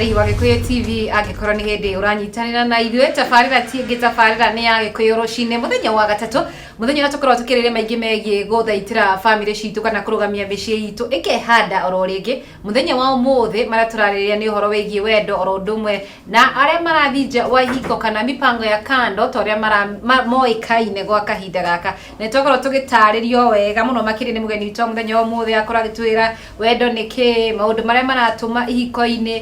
Mwĩroreri wa Gĩkũyũ TV, angĩkorwo nĩ hĩndĩ ũranyitanĩra na ithuĩ, tabarĩra ti ĩngĩ, tabarĩra nĩ ya Gĩkũyũ Rũcinĩ, mũthenya wa gatatũ, mũthenya ũrĩa tũkoragwo tũkĩrĩria maingĩ megiĩ gũthaitĩra bamĩrĩ citũ kana kũrũgamia mĩciĩ itũ ĩkehanda oro rĩngĩ. Mũthenya wa ũmũthĩ marĩa tũrarĩrĩria nĩ ũhoro wĩgiĩ wendo oro ũndũ ũmwe na arĩa marathiĩ nja wa ihiko kana mipango ya kando ta ũrĩa moĩkaine gwa kahinda gaka. Na nĩtwakorwo tũgĩtarĩrio wega mũno makĩria nĩ mũgeni witũ wa mũthenya wa ũmũthĩ, akorwo agĩtwĩra wendo nĩ kĩĩ, maũndũ marĩa maratũma ihiko-inĩ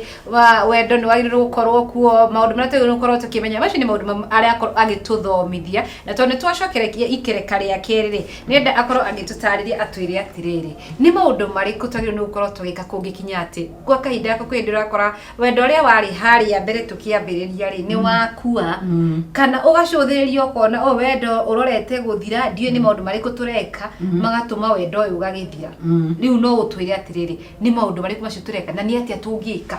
wendo nĩ wagĩrĩirwo gũkorwo kuo, maũndũ marĩa twagĩrĩirwo gũkorwo tũkĩmenya. Macio nĩ maũndũ arĩa akorwo agĩtũthomithia, na tondũ nĩ twacokerekia ikereka rĩa kerĩ rĩ, nĩenda akorwo agĩtũtarĩria atwĩre atĩrĩrĩ, nĩ maũndũ marĩkũ twagĩrĩirwo nĩ gũkorwo tũgĩka kũngĩkinya atĩ gwa kahinda gaka kwĩ hĩndĩ ũrakora wendo ũrĩa warĩ harĩa mbere tũkĩambĩrĩria rĩ nĩ wakua, kana ũgacũthĩrĩria ũkona ũyũ wendo ũrorete gũthira, ndiũĩ nĩ maũndũ marĩkũ tũreka magatũma wendo ũyũ ũgagĩthira. Rĩu no ũtwĩre atĩrĩrĩ, nĩ maũndũ marĩkũ macio tũreka na nĩ atĩa tũngĩka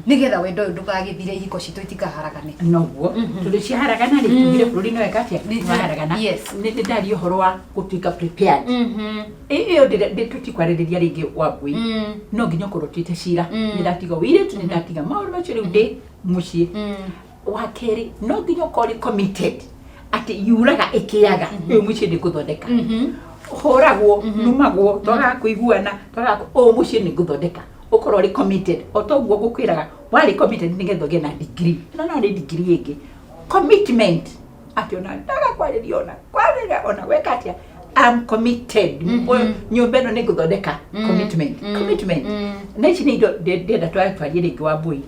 nĩgetha wendo ũyũ ndũgagĩthire, ihiko citũ itikaharagane? Noguo, tondũ ciaharagana rĩ, tugire bũrũri no eka atĩa? Waharagana. Nĩ ndaria ũhoro wa gũtuĩka prepared. Ĩyo tũtikwarĩrĩria rĩngĩ, Wambui. No nginya ũkorwo ũtuĩte cira, nĩ ndatiga ũirĩtu, nĩ ndatiga maũndũ macio, rĩu ndĩ mũciĩ. Wa kerĩ, no nginya ũkorwo ũrĩ committed atĩ yuraga ĩkĩaga, ũyũ mũciĩ nĩ ngũthondeka, hũragwo, numagwo, twagaga kũiguana, twagaga ũyũ mũciĩ nĩ ngũthondeka. Ũkorwo ũrĩ committed o ta ũguo ngũkwĩraga warĩ committed nĩgetha ũgĩe na degree. Ĩno no nĩ degree ĩngĩ, commitment, atĩ ona ndaga kwarĩria, ona kwarĩria, ona gwĩka atĩa, I'm committed. Nyũmba ĩno nĩ ngũthondeka. Commitment, commitment. Na ici nĩ indo ndĩrenda twarie rĩngĩ, Wambui,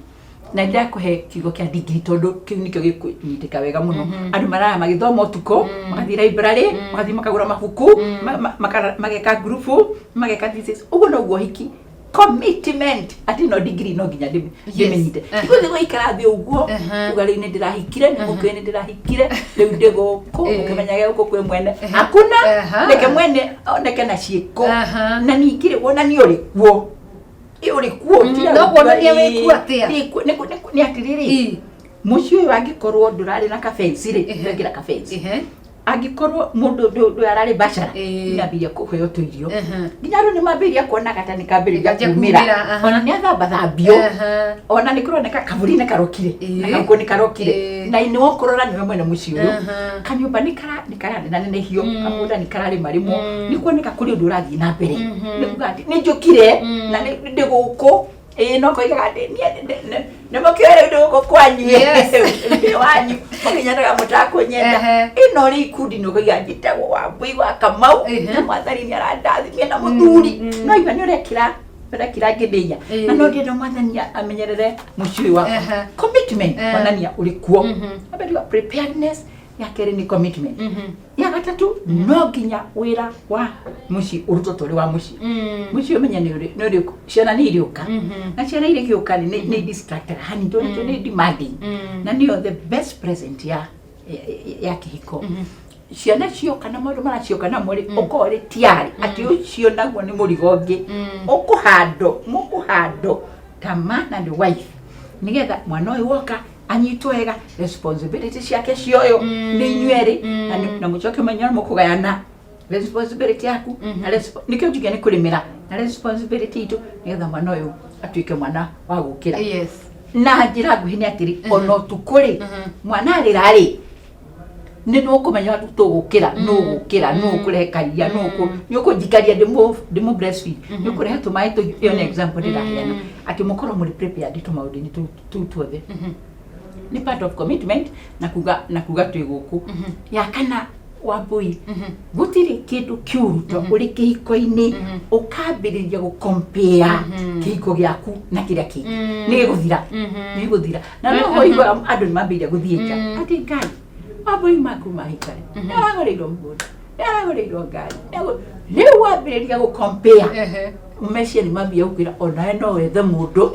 na ndĩrakũhe kiugo kĩa degree tondũ kĩu nĩkĩo gĩkũnyitĩka wega mũno. Andũ maraya magĩthoma ũtukũ, magathiĩ library, magathiĩ makagũra mabuku, mageka ngurubu, mageka thesis. Ũguo noguo hiki, commitment, atĩ no degree no nginya ndĩmĩnyite. Tigũthiĩ gũikara thĩ ũguo kuga rĩu nĩ ndĩrahikire, nĩ mũkĩũĩ nĩ ndĩrahikire, rĩu ndĩ gũkũ, mũkĩmenyage gũkũ kwĩ mwene hakuna. Reke mwene oneke na ciĩko. Na ningĩ rĩ, wonanie ũrĩ kuo. Ĩ, ũrĩ kuo. Tiga No gũtua, kuonania wĩ kuo atĩa? Nĩ atĩrĩrĩ, mũciĩ ũyũ angĩkorwo ndũrarĩ na kabenci rĩ, wekĩra kabenci. Angĩkorwo mũndũ ndũ ararĩ bacara, nĩambĩrĩria kũheo tũirio, nginya andũ nĩ mambĩrĩria kuonaga ta nĩ kambĩrĩria Kanjia kumĩra. kumĩra, aha. Ona nĩ athambathambio, ona nĩ kũroneka kaburi nĩ karokire, na gakũ nĩ karokire, na nĩ ũkũrora nĩwe mwene mũciĩ ũyũ. Kanyũmba nĩ kara nĩ karaneranenehio, kamũgũnda nĩ kararĩmarĩmwo, nĩ kuoneka kũrĩ ũndũ ũrathiĩ na mbere. Nĩ kuga atĩ nĩ njũkire na nĩ ndĩ gũkũ. Ĩĩ, no koigaga atĩ niĩ nĩ mũkĩoe rĩu ndĩ gũkũ kwanyu, ndĩ wanyu, mũkĩnyendaga mũtakũnyenda. Ĩno rĩ ikundi nĩ ũkoiga njĩtagwo Wambui wa Kamau, na Mwathani nĩ arandathimia na mũthuri. No iga nĩ ũrekĩra ngĩndĩnya, na no ndĩrenda Mwathani amenyerere mũciĩ ũyũ wakwa. Commitment, onania ũrĩ kuo. Ambere preparedness, ya kerĩ nĩ commitment, ya gatatũ no nginya wĩra wa mũciĩ ũrutwo ta ũrĩ wa mũciĩ. Mũciĩ ũmenye nĩ ũrĩ ciana nĩ irĩũka, na ciana irĩgĩũka nĩ distractaga hani tondũ nacio nĩ demanding, na nĩyo the best present ya kĩhiko. Ciana cioka na maũndũ maracioka namo rĩ, ũkorwo ũrĩ tiarĩ atĩ ũcio naguo nĩ mũrigo ũngĩ ũkũhandwo, mũkũhandwo ta man and wife, nĩgetha mwana ũyũ woka anyitwo wega, responsibility ciake cioyo nĩ inyuĩ erĩ, na mũcoke menye mũkũgayana responsibility yaku na nĩkĩo njuge nĩ kũrĩmĩra na responsibility itũ, nĩgetha mwana ũyũ atuĩke mwana wa gũkĩra. Na njĩra nguhĩ nĩ atĩrĩ, ona ũtukũ rĩ, mwana arĩra rĩ, nĩ nũkũmenya tũgũkĩra, nũgũkĩra, nũkũrehe karia, nĩ ũkũnjikaria ndĩmũ breastfeed, nĩ ũkũrehe tũmaĩ tũ. Ĩyo nĩ example ndĩraheana atĩ mũkorwo mũrĩ prepared tũmaũndũ-inĩ tũu tuothe. Nĩ part of commitment na kuga twĩ gũkũ. Ya kana, Wambui, gũtirĩ kĩndũ kĩũru ta ũrĩ kĩhiko-inĩ ũkambĩrĩria gũkompea kĩhiko gĩaku na kĩrĩa kĩngĩ. Nĩ gĩgũthira, nĩ gĩgũthira. Na no ũiguaga andũ nĩ mambĩrĩria gũthiĩ nja atĩ Ngai, Wambui maku mahikare nĩ aragũrĩirwo mũgũnda, nĩ aragũrĩirwo ngari. Rĩu wambĩrĩria gũkompea, meciria nĩ mambia gũkwĩra onawe no wethe mũndũ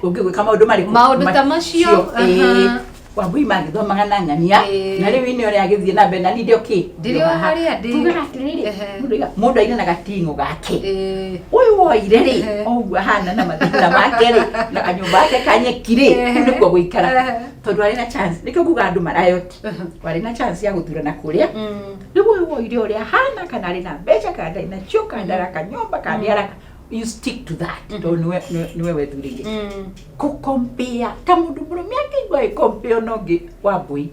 ũngĩgwĩka maũndũ marĩkũ? Maũndũ ta macio. Ĩĩ. Wambui magĩthomaga na ng'ania, na rĩu inĩ ũrĩa agĩthiĩ na mbere na niĩ ndĩ okay. Ndĩrĩ o harĩa ndĩ. Tugaga atĩrĩrĩ, mũndũ aire na gating'o gake. Ũyũ woire rĩ, o ũguo ahana na mathĩna make rĩ, na kanyũmba gake ka nyeki rĩ, kũu nĩkuo gũikara, tondũ arĩ na chance. Nĩkĩo nguga andũ marayot warĩ na chance ya gũthurana kũrĩa. Rĩu ũyũ woire ũrĩa ahana, kana arĩ na mbeca kana ndarĩ nacio, kana ndaraka nyũmba kana nĩ araka. You stick to that tondũ nĩwe wethurĩire. Kũkompea ta mũndũ mũrũme angĩigua agĩkompeo na ũngĩ wa mbũi,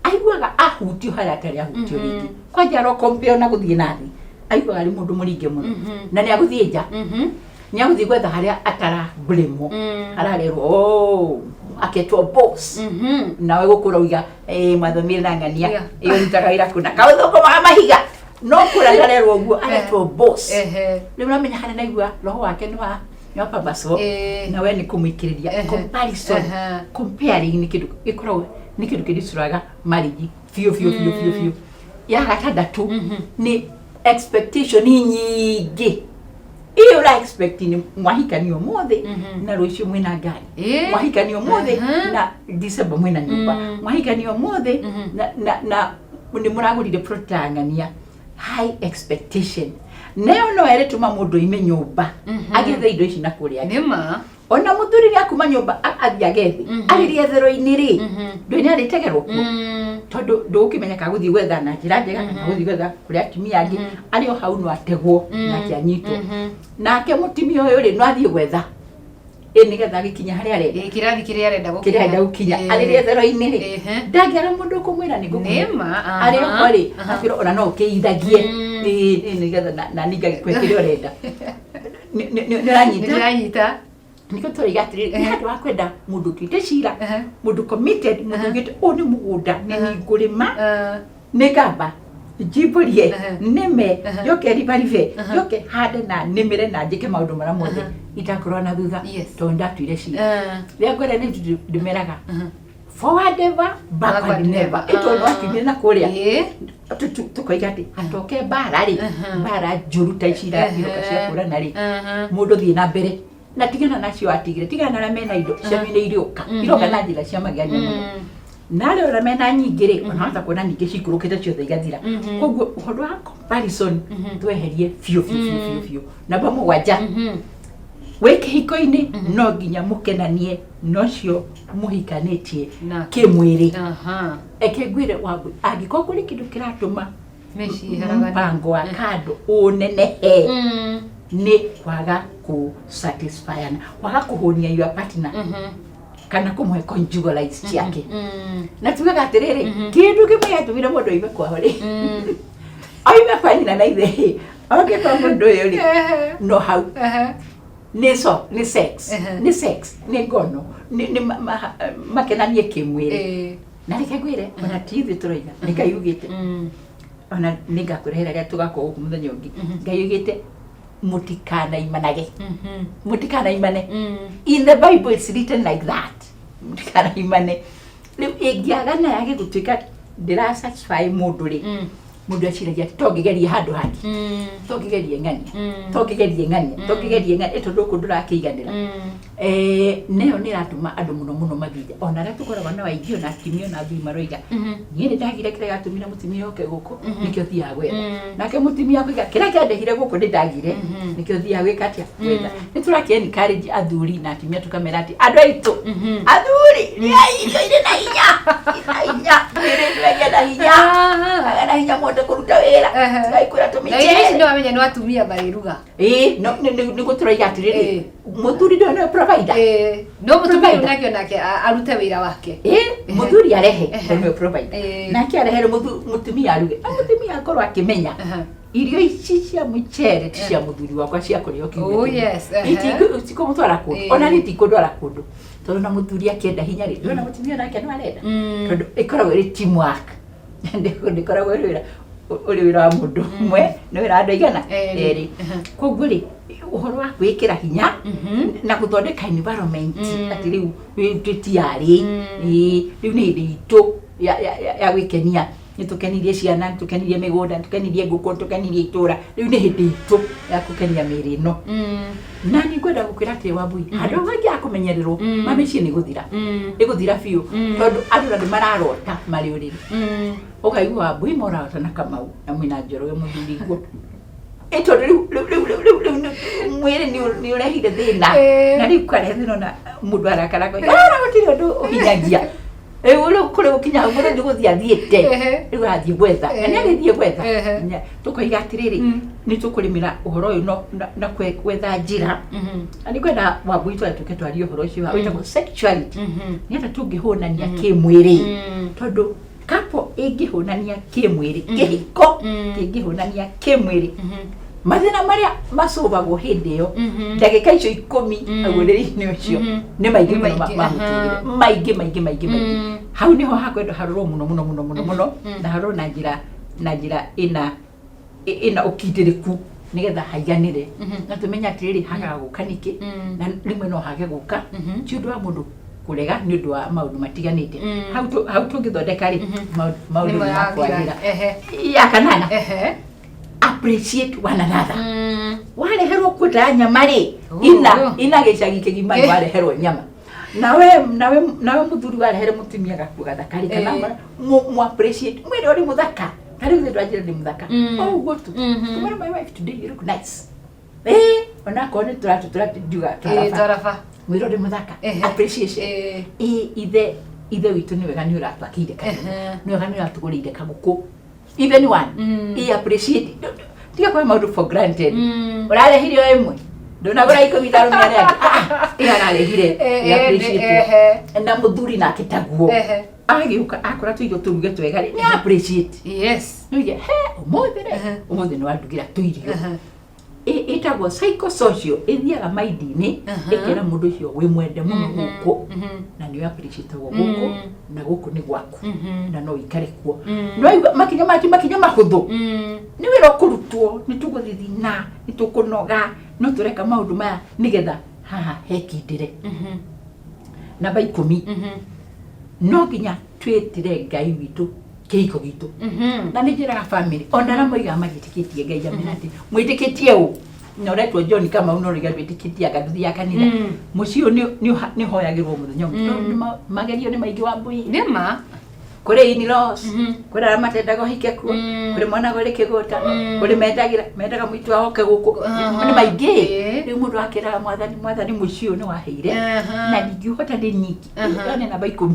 aiguaga ahutio harĩa atarĩ ahutio rĩngĩ. Kwanja arokompeo na gũthiĩ na thĩ, aiguaga arĩ mũndũ mũringe mũno na nĩ agũthiĩ nja, nĩ agũthiĩ gwetha harĩa atarablĩmwo, ararerwo, "Oh," aketwo boss. Nawe gũkũra uiga, "Eh, mwathomire na ng'ania." Ĩyo rutaga wĩra kũna kaũthũkũmaga mahiga, no kũra ndarerwo ũguo, aretwo boss. Rĩu ũramenya harĩa naigua roho wake nĩ wapambacwo. Na we nĩ kũmũikĩrĩria comparison. Comparing nĩ kĩndũ gĩkoragwo, nĩ kĩndũ kĩndicũraga marriage biũ biũ biũ biũ biũ. Ya gatandatũ nĩ expectation nyingĩ. Ĩyo ũra expect nĩ mwahikania ũmũthĩ na rũciũ mwĩna ngari, mwahikania ũmũthĩ na December mwĩna nyũmba, mwahikania ũmũthĩ na nĩ mũragũrire plot ya ng'ania. High expectation nayo no ĩrĩtũma mũndũ oime nyũmba agĩethe indo ici na kũrĩa nja. Nĩ ma. Ona mũthuri nĩ akuma nyũmba athiĩ agethe, arĩ rĩethero-inĩ rĩ, ndũĩ nĩ arĩtegerwo kuo, tondũ ndũgũkĩmenya kana gũthiĩ gwetha na njĩra njega kana gũthiĩ gwetha kũrĩ atumia angĩ. Arĩ o hau no ategwo nake anyitwo. Nake mũtumia ũyũ rĩ, no athiĩ gwetha ĩ nĩgetha agĩkinya harĩa arenda. Ĩ, kĩrathi kĩrĩa arenda gũkinya. Kĩrĩa arenda gũkinya. Arĩ rĩethero-inĩ rĩ, ndangĩaga mũndũ ũkũmwĩra nĩ ngũkũhe. Nĩ ma. Arĩ oho rĩ, akwĩra ona no ũkĩithagie. Ĩ, nĩgetha na niĩ ngagĩkũhe kĩrĩa ũrenda. Nĩ ũranyita? Nĩndĩranyita. Nĩkĩo tũroiga atĩrĩrĩ, nĩ handũ ha kwenda mũndũ ũtuĩte cira, mũndũ committed, mũndũ ugĩte ũyũ nĩ mũgũnda nĩ ngũrĩma, nĩ ngamba njimbũrie, nĩme, njoke ribaribe, njoke hande na nĩmĩre na njĩke maũndũ marĩa mothe itakorwo na thutha, tondũ ndatuire cira. Rĩrĩa ngwenda nĩ ndĩmeraga, forward ever, backward never. Ĩtondũ wakiumire na kũrĩa, tũkoiga atĩ hatoke mbara rĩ, mbara njũru ta ici iroka cia kũrana rĩ, mũndũ thiĩ na mbere na tigana nacio atigire, tigana na arĩa mena indo cianyu, nĩ irĩũka, iroka na njĩra cia magegania mũno. Na arĩa othe mena nyingĩ rĩ, ona hota kuona ningĩ cikũrũkĩte ciothe igathira. Koguo ũhoro wa comparison tweherie biũ biũ biũ biũ biũ. Namba 7, wĩ kĩhiko-inĩ no nginya mũkenanie na ũcio mũhikanĩtie kĩmwĩrĩ. Eke ngwĩre Wambui, angĩkorwo kũrĩ kĩndũ kĩratũma mĩciĩ ĩharagane, mpango wa kando ũnenehe, nĩ kwaga kũ satisfyana, kwaga kũhũnia your partner kana kũmũhe conjugal rights ciake. Na tugaga atĩrĩrĩ, kĩndũ kĩmwe gĩatũmire mũndũ oime kwao rĩ, oime kwa nyina na ithe rĩ, oke kwa mũndũ ũyũ rĩ, no hau nĩ so nĩ sex, nĩ sex, nĩ ngono, nĩ makenanie kĩmwĩrĩ. Na reke ngwĩre, ona ti ithuĩ tũroiga, nĩ Ngai ugĩte. Ona nĩ ngakũrehera rĩrĩa tũgakorwo gũkũ mũthenya ũngĩ. Ngai ugĩte mũtikanaimanage, mũtikanaimane. In the Bible it's written like that, mũtikanaimane. Rĩu ĩngĩaga na yage gũtuĩka ndĩra satisfy mũndũ rĩ, mũndũ eciragia atĩ to ngĩgerie handũ hangĩ, to ngĩgerie ng'ania, to ngĩgerie ng'ania, to ngĩgerie ng'ania, tondũ gũkũ ndũrakĩiganĩra. Nayo nĩ ĩratũma andũ mũno mũno mathiĩ nja. Ona arĩa tũkoragwo nao aingĩ, ona atumia ona athuri maroiga, niĩ nĩ ndagire kĩrĩa gĩatũmire mũtumia oke gũkũ, nĩkĩo thiaga gwetha. Nake mũtumia akoiga, kĩrĩa kĩandehire gũkũ nĩ ndagire, nĩkĩo thiaga gwĩka atĩa, gwetha. Nĩ tũrakĩ encourage athuri na atumia, tũkamera atĩ andũ aitũ athuri, rĩai irio irĩ na hinya, irĩ na hinya, mĩĩrĩ ĩno ĩgĩe na hinya, agĩa na hinya mũhote kũruta wĩra. Tigai kwĩra Na irio ici tũmĩcere. nĩ wamenya nĩ atumia marĩruga. Ĩĩ, no nĩguo tũroiga atĩrĩrĩ, mũthuri nĩwe nĩwe provider. No mũtumia rĩu nake arute wĩra wake. Ĩĩ, mũthuri arehe tondũ nĩwe provider, nake arehere mũtumia aruge, na mũtumia akorwo akĩmenya irio ici cia mũcere ti cia mũthuri wakwa cia kũrĩo kiumia Oh, kĩmwe. yes, ehe. Itikũmũtwara kũndũ. Ona niĩ tikũndwara kũndũ, tondũ na mũthuri akĩenda hinya rĩ, ndĩrona mũtumia nake no arenda, tondũ ĩkoragwo ĩrĩ teamwork. Ndĩkoragwo ĩrĩ wĩra ũrĩ wĩra wa mũndũ ũmwe, nĩ wĩra wa andũ aigana? Erĩ. Erĩ. Koguo rĩ, ũhoro wa kwĩĩkĩra hinya na gũthondeka environment atĩ rĩu twĩ tiarĩ, rĩu nĩ hĩndĩ itũ ya gwĩkenia. Nĩ tũkenirie ciana, nĩ tũkenirie mĩgũnda, nĩ tũkenirie ngũkũ, nĩ tũkenirie itũra, rĩu nĩ hĩndĩ itũ ya kũkenia mĩĩrĩ ĩno. Na nĩ ngwenda gũkwĩra atĩ Wambui, handũ hau hangĩaga kũmenyererwo, mamĩciĩ nĩ gũthira, ĩgũthira biũ, tondũ andũ na nĩ mararota marĩ ũrĩrĩ. Ũkaigua Wambui morarota na Kamau na mwĩna Njoroge mũthuri guo. Ĩ tondũ rĩu mwĩrĩ nĩ ũrehire thĩna. Na rĩu karehe thĩna, ona mũndũ arakara akoiga, "Ah, gũtirĩ ũndũ ũhinyagia." Rĩu rĩu kũrĩ gũkinya hau mũndũ nĩ gũthiĩ athiĩte. Rĩu arathiĩ gwetha. Na nĩ arĩthiĩ gwetha. Tũkoiga atĩrĩrĩ, nĩ tũkũrĩmĩra ũhoro ũyũ na gwetha njĩra. Na nĩ ngwenda Wambui tware tũke twarie ũhoro ũcio wĩtagwo sexuality. Nĩ atĩa tũngĩhũnania kĩmwĩrĩ? Tondũ couple ĩngĩhũnania kĩmwĩrĩ, kĩhiko kĩngĩhũnania kĩmwĩrĩ, mathĩna marĩa macũbagwo hĩndĩ ĩyo, ndagĩka icio 10 hau ũrĩrĩ-inĩ ũcio, nĩ maingĩ Nĩ mũno maingĩ, ma mũtũrĩre. Maingĩ maingĩ maingĩ maingĩ. Hau nĩho hakwenda harorwo mũno mũno mũno mũno mũno, na harorwo na njĩra ĩna ũkindĩrĩku nĩgetha haiganĩre, na tũmenye atĩrĩrĩ, hagaga gũka nĩkĩ, na rĩmwe no hage gũka ti ũndũ wa mũndũ kũrega, nĩ ũndũ wa maũndũ matiganĩte. Hau tũngĩthondeka rĩ, maũndũ Nĩ nĩ makwagĩra. Ya kanana, appreciate one another. Wareherwo kuota ya nyama rĩ, ina ina gĩcagi kĩgima nĩ wareherwo nyama, nawe mũthuri warehere mũtumia gakuo gathaka rĩ, kana mu appreciate, mwĩre ũrĩ mũthaka. Ta rĩu thĩ ndwanjĩra ndĩ mũthaka, o ũguo tu. Tomorrow, my wife, today you look nice. Onakorwo nĩ tũratũ tũratiuga twaraba. Twaraba. Mwĩre ũrĩ mũthaka. Appreciation. Ithe witũ, nĩ wega nĩ ũratwakĩire kanyũmba, nĩ wega nĩ ũratũgũrĩire kagũkũ, even one. Appreciate, tiga kuoya maũndũ for granted. Ũrarehire o ĩmwe, ndũnagũra 10 ndarũme arĩa angĩ. Ah, ĩyo ararehire ĩ appreciate. Na mũthuri nake taguo, agĩũka akora tũirio tũruge twega rĩ, nĩ appreciate. Nĩoige he ũmũthĩ rĩ, ũmũthĩ nĩ wandugĩra tũirio. Ĩtagwo psychosocial, ĩthiaga maindi-inĩ, ĩkera mũndũ ũcio wĩ mwende mũno gũkũ, na nĩ appreciate-agwo gũkũ, na gũkũ nĩ gwaku, na no ũikare kuo. No igua makinya maya ti makinya mahũthũ, nĩ wĩra ũkũrutwo, nĩ tũgũthithina, nĩ tũkũnoga, no tũreka maũndũ maya nĩgetha haha hekindĩre. Namba 10, no nginya twĩtĩre Ngai witũ kĩhiko gitũ. Na nĩ njĩraga family, ona arĩa moigaga magĩtĩkĩtie Ngai, amera atĩ mwĩtĩkĩtie ũ na ũretwo John Kamau, no rĩga ndwĩtĩkĩtie anga ndũthiaga kanitha. Mũciĩ ũyũ nĩ ũhoyagĩrwo mũthenya ũmwe, tondũ magerio nĩ maingĩ wa mbui. Nĩ ma. Kũrĩ in-laws, kũrĩ arĩa matendaga ũhike kuo, kũrĩ mwana ũrĩ kĩgũta, kũrĩ mendagĩra mendaga mũitu wao oke gũkũ. Nĩ maingĩ. Rĩu mũndũ akĩraga Mwathani, Mwathani, mũciĩ ũyũ nĩ waheire, na ndingĩhota ndĩ nyiki. Ĩyo nĩ namba 10.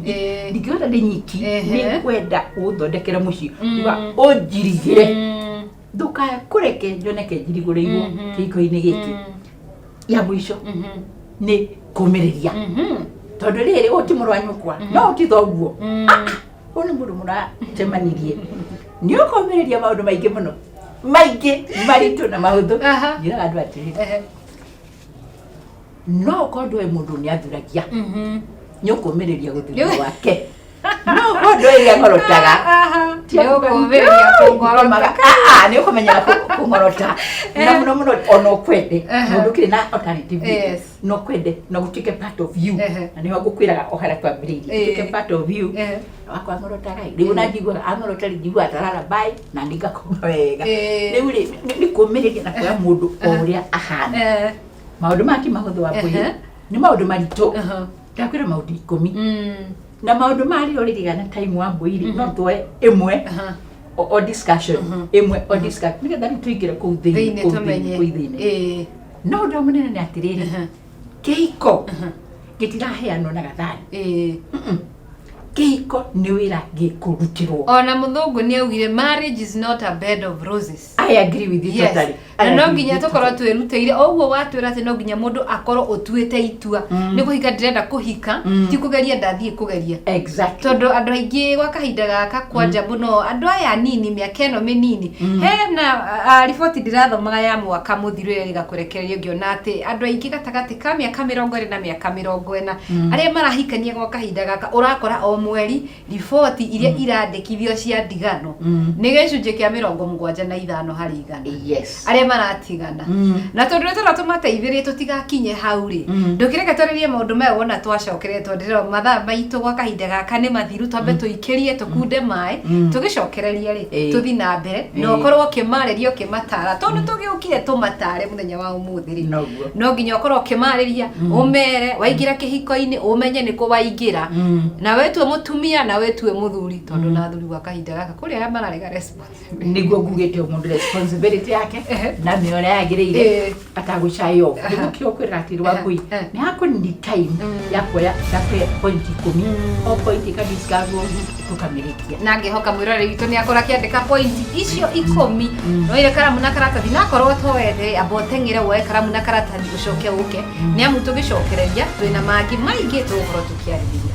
Ndingĩhota ndĩ nyiki. Nĩ ngwenda ũthondekere mũciĩ. Uga ũnjirigĩre, ndũkae kũreke njoneke njirigũrĩirwo kĩhiko-inĩ gĩkĩ. Ya mũico nĩ kũmĩrĩria, tondũ rĩrĩ, ũyũ ti mũrũ wa nyũkwa, no ũti thoguo. Ah, ũyũ nĩ mũndũ mũracemanirie, nĩ ũkũmĩrĩria maũndũ maingĩ mũno, maingĩ maritũ na mahũthũ. Njĩraga andũ atĩrĩrĩ, no ũkorwo ndũĩ mũndũ nĩ athuragia, nĩ ũkũmĩrĩria gũthurio gwake. No ũkorwo ndũĩ ũrĩa ngorotaga. Nĩ ũkũmĩrĩria kũngorota. Nĩ ũkũmenyera kũngorota, na mũno mũno ona ũkwende mũndũ ũkĩrĩ na alternative. No kwende no gũtuĩke part of you. Na nĩho ngũkwĩraga o harĩa twambĩrĩirie, gũtuĩke part of you. Wakwa ngorotaga rĩu, na njiguaga angorota rĩ, njiguaga tarara bai na nĩ ngakoma wega. Rĩu rĩ, nĩ kũmĩrĩria na kuoya mũndũ o ũrĩa ahana. Maũndũ maya ti mahũthũ wa mbũi, nĩ maũndũ maritũ. Ndakwĩra maũndũ 10, na maũndũ maya rĩrĩa ũrĩrigana time wa mbũi rĩ, no tuoe ĩmwe o discussion ĩmwe, o discussion, nĩgetha rĩu tũingĩre kũu thĩinĩ, thĩinĩ kũu thĩinĩ, tũmenye. Kũu thĩinĩ. No ũndũ ũrĩa mũnene nĩ atĩrĩrĩ, kĩhiko gĩtiraheanwo na gathani. Kĩhiko nĩ wĩra gĩkũrutĩrwo. Ona mũthũngũ nĩ augire, "Marriage is not a bed of roses." I agree with you totally. I Na no agree nginya with you. tũkorwo twĩrutĩire o ũguo watwĩra atĩ no nginya mũndũ akorwo ũtuĩte itua nĩ kũhika, ndĩrenda kũhika, ti kũgeria ndathiĩ kũgeria. Tondũ andũ aingĩ gwa kahinda gaka kwanja mũno, andũ aya anini, mĩaka ĩno mĩnini, hena riboti ndĩrathomaga ya mwaka mũthiru ĩrĩa ĩgakũrekererio, ngĩona atĩ andũ aingĩ gatagatĩ ka mĩaka 20 na mĩaka 40 arĩa marahikania gwa kahinda gaka, ũrakora o mweri riboti iria irandĩkithio cia ndigano nĩ gĩcunjĩ kĩa 75 harĩ igana arĩa maratigana. Na tondũ nĩ tũra tũmateithĩrĩrie tũtigakinye hau rĩ, ndũkĩreke twarĩrie maũndũ maya wona twacokere, tondũ ndĩrona mathaa maitũ gwa kahinda gaka nĩ mathiru. Twambe tũikĩrie tũkunde maĩ, tũgĩcokereria rĩ, tũthi na mbere na ũkorwo ũkĩmarĩria, ũkĩmatara, tondũ tũgĩũkire tũmatare mũthenya wa ũmũthĩ rĩ. Noguo. No nginya ũkorwo ũkĩmarĩria, ũmere waingĩra kĩhiko-inĩ ũmenye nĩkũ waingĩra, na wetue mũtumia na wetue mũthuri, tondũ na athuri gwa kahinda gaka kũrĩ arĩa mararega responsibility. Nĩguo ngugĩte, o mũndũ responsibility yake. Na mĩoyo ũrĩa yagĩrĩire atagũcayo. Nĩkĩo kwĩra atĩ Wangui nĩ hakũ ni time ya kuoya ndakũhe point 10, o point ĩkadiscusswo tũkamĩrĩkia. Na ngĩhoka mwĩroreri witũ nĩ akorwo akĩandĩka point icio 10. Noire karamu na karatathi, na akorwo toete, amba ũteng'ere woe karamu na karatathi, ũcoke ũke, nĩ amu tũgĩcokereria twĩna mangĩ maingĩ tũgũkorwo tũkĩarĩrĩria.